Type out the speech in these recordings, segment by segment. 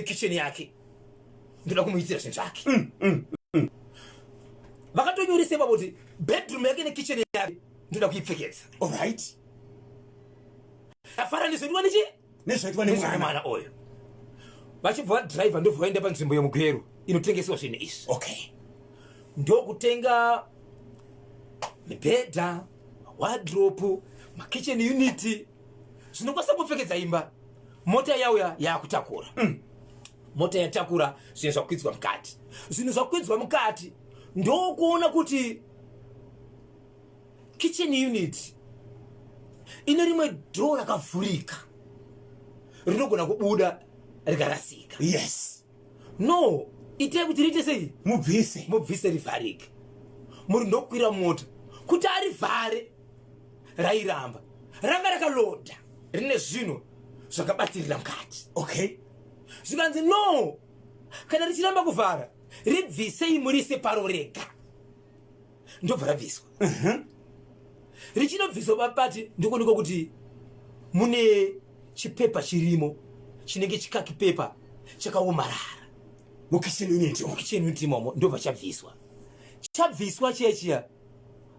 Nekitchen yake ndoda kumuitira zvinhu zvake. Vakatonyoresa ipapo kuti bedroom yake nekitchen yake ndoda kuipfekedza. Alright. Afara nezvodiwa nechi Nezvaitwa nemwana. Nemwana uyu. Vachibva vadriver ndobva vaenda panzvimbo yeMugweru inotengeswa zvinhu izvi. Okay. Ndokutenga mibhedha, wardrobe, makitchen unit zvinokwanisa kupfekedza imba. Mota yauya yakutakura. Mota yatakura zvinhu zvakwidzwa mukati. Zvinhu zvakwidzwa mukati ndokuona kuti kitchen unit ine rimwe door rakavhurika rinogona kubuda rikarasika. Yes. No, itai kuti riite sei? Mubvise. Mubvise rivharike. Muri ndokwira mota kuti arivhare rairamba. Ranga rakaloda rine zvinhu zvakabatirira mukati. Okay. Zvikanzi no, kana richiramba kuvhara ribvisei murise paro rega. Ndobva rabviswa. Richinobviswa papati ndikuonekwa kuti mune chipepa chirimo chinenge chikaki pepa chakaomarara mukitchen unit. Mukitchen unit imomo ndobva chabviswa. Chabviswa chiya chiya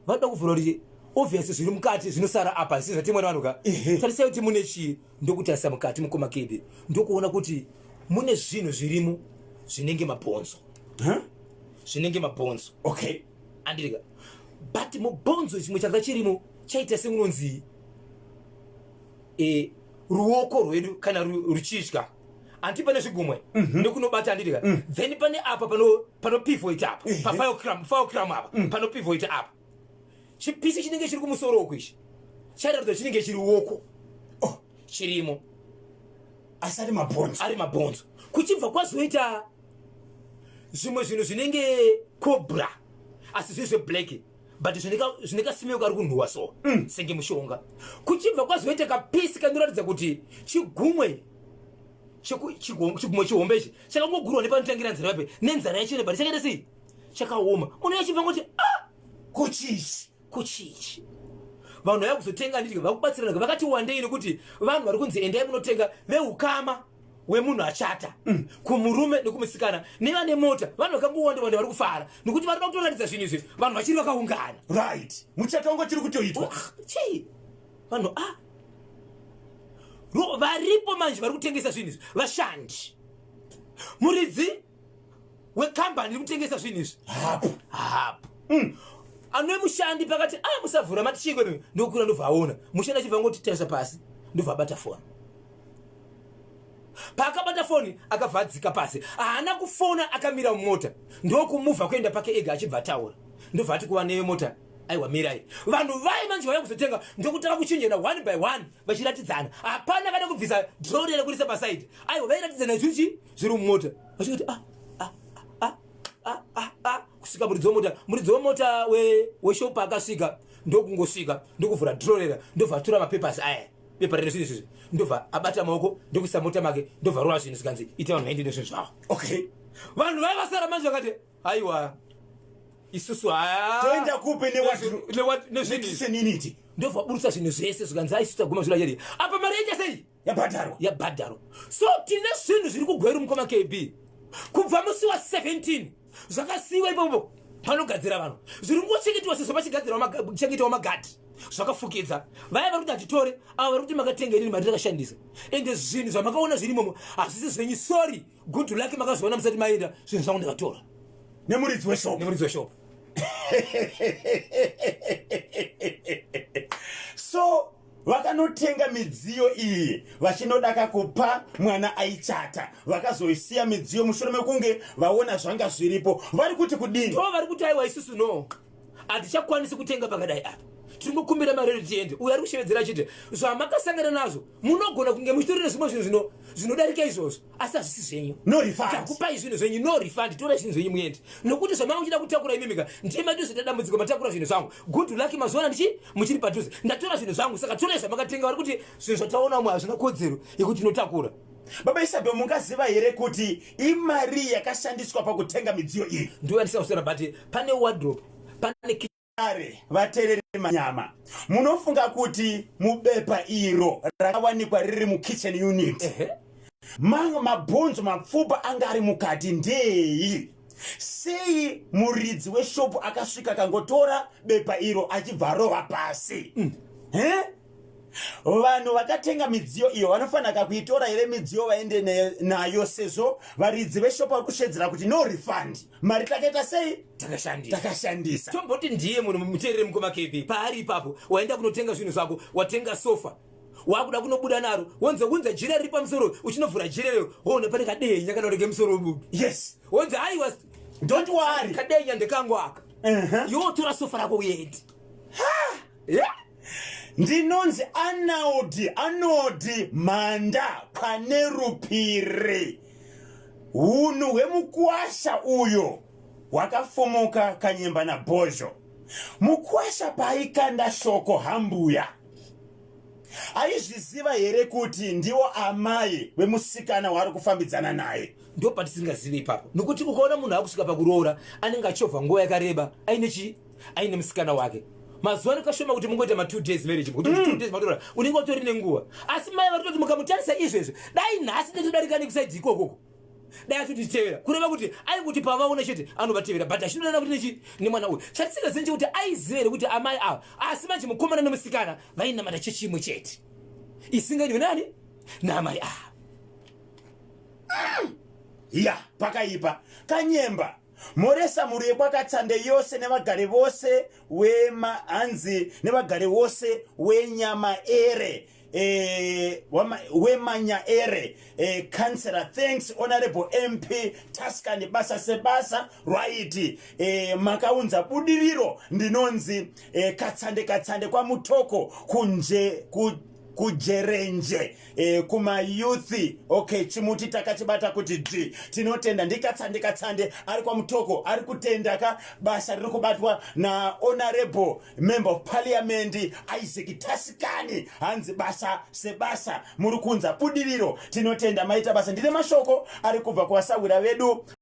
vanoda kuvhura kuti obviously zviri mukati zvinosara apa zvisiri zvatemwa nevanhu ka. Tarisai kuti mune chii, ndokutarisa mukati mukoma kebe ndokuona kuti mune zvinhu zvirimo zvinenge mabhonzo. Huh? Zvinenge mabhonzo. Okay. Andirika. But mubhonzo chimwe changa chirimo chaita seunonzi ruoko rwedu kana ruchidya anti pane zvigumwe nekunobata andirika. Then pane apa pano pivot apa, pa file cram apa, pano pivot apa. Chipisi chinenge chiri kumusoro uku ichi chairatidza chinenge chiri ruoko. Oh. Chirimo. Asi ari mabhonzo. Ari mabhonzo. Kuchibva kwazoita zvimwe zvinhu zvinenge cobra asi zviri zveblack but zvine kasimeo kari kunhuwa so. Senge mushonga. Kuchibva kwazoita kapisi kanoratidza kuti chigumwe chigumwe chihombe ichi chakangogurwa nepanotangira nzara yape nenzara yacho but chakaita sei? Chakaoma. Munhu achibva ngoti ah kuchichi. Kuchichi. Vanhu vaya kuzotenga nditi vakubatsirana vakati wandei nekuti vanhu vari kunzi endai munotenga veukama wemunhu achata. Kumurume nekumusikana nevane mota vanhu vakangowanda wanda vari kufara nekuti vari kutoratidza zvinhu izvi vanhu vachiri vakaungana. Right. Muchato wangu chiri kutoitwa. Oh, chii? Vanhu ah. Varipo manje vari kutengesa zvinhu izvi vashandi. Muridzi wekambani iri kutengesa zvinhu izvi. Hapo. Hapo. Anove mushandi pakati ah musavhura mati chingwe mimi ndokura ndobva aona. Mushandi achibva ngoti tarisa pasi ndobva abata foni. Paakabata foni akabva adzika pasi. Haana kufona akamira mumota. Ndokumuvha kuenda pake ega achibva ataura. Ndobva ati kuva nemota aiwa mirai. Vanhu vai manje vauya kuzotenga ndokutanga kuchinjana one by one vachiratidzana. Hapana kana kubvisa drone rekurisa paside. Aiwa vairatidzana zvichi zviri mumota. Vachikuti ah ah ah ah ah ah kusvika muridzi wemota. Muridzi wemota weshop akasvika ndokungosvika ndokuvhura drone ndobva atora mapapers aya. Pepa rine zvinhu izvi ndobva abata maoko ndokuisa mota make ndobva rova zvinhu zvikanzi ita vanhu vaende nezvinhu zvavo. Okay. Vanhu vaiva vasara manje vakati aiwa isusu haya toenda kupi nezvinhu nekitchen unit ndobva aburutsa zvinhu zvese zvikanzi ai isusu taguma zviro achadi apa mari yaita sei? Yabhadharwa. Yabhadharwa. So tine zvinhu zviri kuGweru mukoma KB kubva musi wa 17 zvakasiiwa ipapo panogadzira vanhu zviri kungochengetwa sezvo pachigadzirwa magadhi zvakafukidza vaya vari kuti hatitore ava vari kuti makatenga inini mari takashandisa ende zvinhu zvamakaona zviri imomo hazvisi zvenyu. Sorry, good luck makazviona musati maenda zvinhu zvangu ndakatora nemuridzi weshop. Nemuridzi weshop. So vakanotenga midziyo iyi vachinodaka kupa mwana aichata, vakazoisiya midziyo mushure mekunge vaona zvanga zviripo. Vari kuti kudini? Ndo vari kuti aiwa isusu no hatichakwanisi kutenga pakadai apa, tiri kukumbira mari yedu tiende. Uyo ari kushevedzera achiti zvamakasangana nazvo munogona kunge muchitori nezvimwe zvinhu zvinodarika izvozvo asi hazvisi zvenyu. No refund. Takupai zvinhu zvenyu, no refund, torai zvinhu zvenyu muende nokuti zvamanga muchida kutakura imimika ndiye madhuze dambudziko matakura zvinhu zvangu. Good luck mazuva ano ndichi muchiri padhuze ndatora zvinhu zvangu saka torai zvamakatenga. Vari kuti zvinhu zvataona umwe hazvina kodzero yekuti tinotakura. Baba Isabel, mungaziva here kuti imari yakashandiswa pakutenga midziyo iyi? Ndiyo yandisina kuswera but pane wardrobe pane Are vateereri manyama, munofunga kuti mubepa iro rakawanikwa riri mukitchen unit Mamwe mabhonzo mapfupa anga ari mukati ndeeyi? Sei muridzi weshopu akasvika akangotora bepa iro achibva arova pasi? He? Vanhu vakatenga midziyo iyo vanofanira kuitora here midziyo vaende nayo sezvo varidzi veshopu vari kushedzera kuti no refund. Mari takaita sei? Takashandisa. Takashandisa. Tomboti ndiye munhu muteerere mukoma KB paari ipapo waenda kunotenga zvinhu zvako watenga sofa wakuda kunobuda naro wonzi unza jira riri pamusoro uchinovhura jira rero woona pane kadenya kana kuti kemusoro wemunhu. Yes. Wonzi aiwa Don't worry. Kadenya ndekangu aka. Iwe wotora sofa rako uende. Yeah. Ndinonzi Anaudi Anodi Mhanda pane rupiri. Hunhu hwemukwasha uyo hwakafumuka kanyemba nabhozho. Mukwasha paaikanda shoko hambuya aizviziva here kuti ndiwo amai vemusikana waari kufambidzana naye? Ndo patisingazive ipapo, nokuti ukaona munhu akusvika pakuroora anenge achovha nguva yakareba aine chii, aine musikana wake. Mazuva ano kashoma kuti mungoita ma 2 days marriage, kuti 2 days matora unenge utori nenguva. Asi mai vari kutoti mukamutarisa izvezvi, dai nhasi ndatodarika nekusaidhi ikokoko dai atotitevera, kureva kuti aingoti pavaona chete anovatevera, but achinodanana kuti nechi nemwana uyu. Chatisingazivi nchekuti aiziva here kuti amai ava, asi manje mukomana nemusikana vainamata chechi imwe chete isingaendwe nani naamai ava. Ya, pakaipa. Kanyemba moresa mhuri yekwaKatsande yose nevagari vose wemahanzi nevagari vose wenyamaere wemanyaere councillor. Thanks, Honorable MP Taskani, basa sebasa right. Makaunza budiriro. Ndinonzi Katsande Katsande kwaMutoko kunje kujerenje kumayouth. Okay, chimuti takachibata kuti d tinotenda. NdiKatsande Katsande ari kwaMutoko, ari kutenda ka basa riri kubatwa naHonorable Member of Parliament Isaac Tasikani. Hanzi basa sebasa, muri kunza budiriro. Tinotenda, maita basa. Ndine mashoko ari kubva kuvasahwira vedu.